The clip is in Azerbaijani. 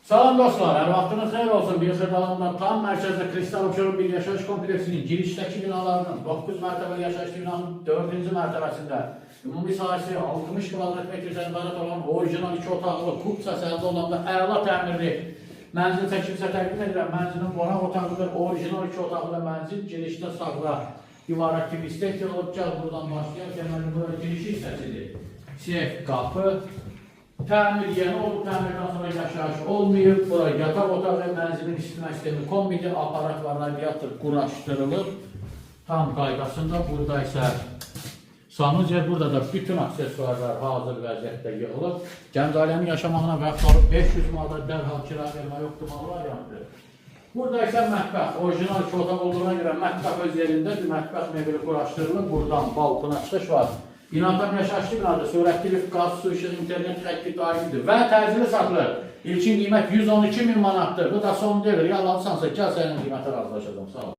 Salam dostlar, hər vaxtınız xeyir olsun. Bir Xırdalanda tam mərkəzdə Kristal Abşeron bir yaşayış kompleksinin girişdəki binalarının 9 mərtəbəli yaşayış binanın 4-cü mərtəbəsində ümumi sahəsi 60 kvadrat metrdən ibarət olan orijinal 2 otaqlı, kupça sənədi olan və əla təmirli mənzil çəkib sizə təqdim edirəm. Mənzilin qonaq otağıdır, orijinal 2 otaqlı mənzil girişdə sağda divar aktivistək yığılıb, gəl buradan başlayaq. Deməli, bura giriş hissəsidir. Sef qapı, təmir yeni olub, təmirdən sonra yaşayış olmayıb. Bura yataq otağı, mənzilin isitmə sistemi, kombini, aparat və radiator quraşdırılıb. Tam qaydasında. Burada isə sanuzel, burada da bütün aksesuarlar hazır vəziyyətdə yığılıb. Gənc ailənin yaşamağına vaxt olub 500 manata dərhal kira vermək optimal variantdır. Burada isə mətbəx, orijinal iki otaq olduğuna görə mətbəx öz yerindədir. Mətbəx mebeli quraşdırılıb. Buradan balkona çıxış var. Bina tam yaşayışlı binadır. Sürətli lift, qaz, su, işıq, internet xətti daimidir və təcili satılır. İlkin qiymət 112 min manatdır. Bu da son deyil. Real alsansa gəl sənin qiymətə razılaşacağam. Sağ ol.